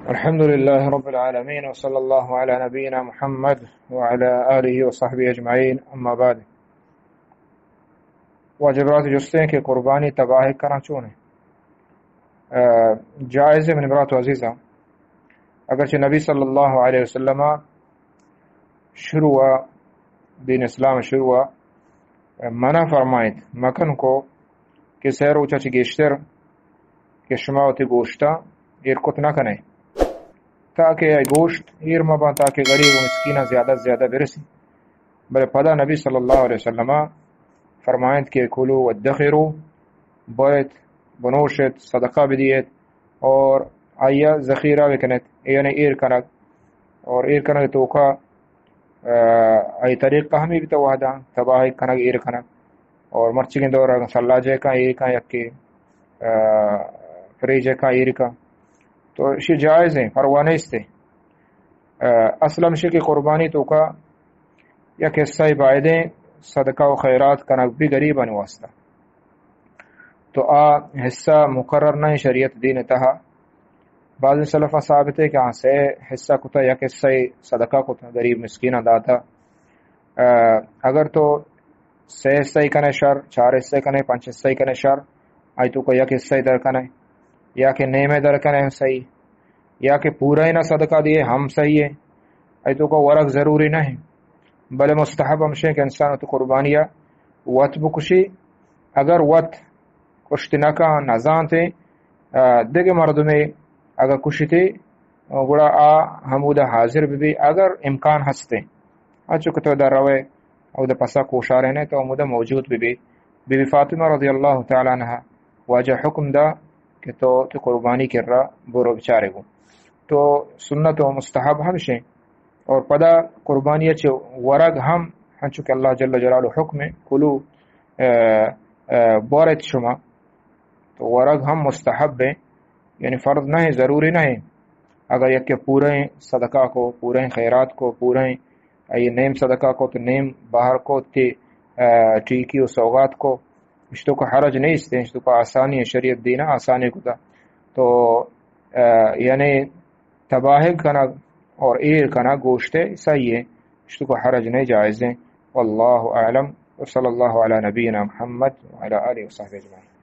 الحمد لله رب العالمين، وصلى الله على نبينا محمد وعلى آله وصحبه أجمعين، أما بعد. واجہ برات، جستیں کہ قربانی تباہ کنگ چون ایں؟ آ، جائز ایں منی برات و عزیزاں، اگرچہ نبی صلی اللہ علیہ وسلم شروع، دین اسلام شروع منع فرمائیت، مکن کو کہ سئے روچا چہ گیشتر کہ شما وتی گوشتا ایر کت نہ کنے، تاکہ اے گوشت ایر مہ باں، تاکہ غریب و مسکیناں زیادہ زیادہ برسی۔ بلے پدا نبی صلی اللہ علیہ وسلم فرمائیت کہ کلوا وادخروا، بوریت، بنوشیت، صدقہ بدیت، اور آئیا ذخیرہ بکنیت، یعنی ایر کنگ، اور ایر کنگ توکا، آ، آئی طریقہ ہمیں بیتا وہدا تباہ کنگ، ایر کنگ، اور مرچگیں دور اگر سلاجے کا ایر کا یکی، آ، فریج کا ایر کا، تو اشی جائز ایں، پرواہ نیست ایں۔ آ، اصل ہمشی کہ قربانی توکا یک حصہ بایدیں صدقہ و خیرات کنگ بی غریبانی واسطہ۔ تو آ حصہ مقرر نہ ایں شریعت دین تہا۔ بعض سلفاں ثابت ایں کہ آ سئے حصہ کتا، یک حصہ صدقہ کتا، غریب مسکیناں داتا۔ آ، اگر تو سئے حصہ کنے شر، چار حصہ کنے، پنچ حصہ کنے شر، آئی توکا یک حصہ در کنے، یا کہ نیمے در کنے صحیح، یا کہ پورا ہی نہ صدقہ دیے ہم صحیح ایں، آئی توکا ورگ ضروری نہ ایں، بلے مستحب ہمشی کہ انسان وتی قربانیا وت بکشی، اگر وت کشت نہ کن، نہ زانتے، آ، دگہ مردمے اگر کشتے، گڑا آ ہمودا حاضر ببی، اگر امکان ہستے۔ ہنچو کہ تو در روے، اودا پسا کوشارے نے، تو ہمودا موجود ببی۔ بی بی فاطمہ رضی اللہ تعالی عنہا واجہ حکم دا کہ تو، تو قربانی کرا برو بچارے گو۔ تو سنت و مستحب ہمشی ایں۔ اور پدا قربانی چہ ورگ ہم، ہنچو کہ اللہ جل جلالہ حکم ایں، کلوا، آ، آ، بوریت شما، تو ورگ ہم مستحب ایں، یعنی فرض نہ ایں، ضروری نہ ایں۔ اگر یکے پوریں صدقہ کو، پوریں خیرات کو، پوریں اے نیم صدقہ کو، تو نیم بہر کو، تی، آ، ٹیکی و سوغات کو، اشتو کو حرج نیست ایں، اشتو کو آسانی ایں، شریعت دینا آسانی کتا۔ تو، آ، یعنی تباہ کنگ اور ایر کنگ گوشتے صحیح ایں، اشتو کو حرج نہیں، جائز ایں۔ واللہ اعلم، وصلی اللہ علی نبینا محمد وعلی آلہ وصحبہ اجمعین۔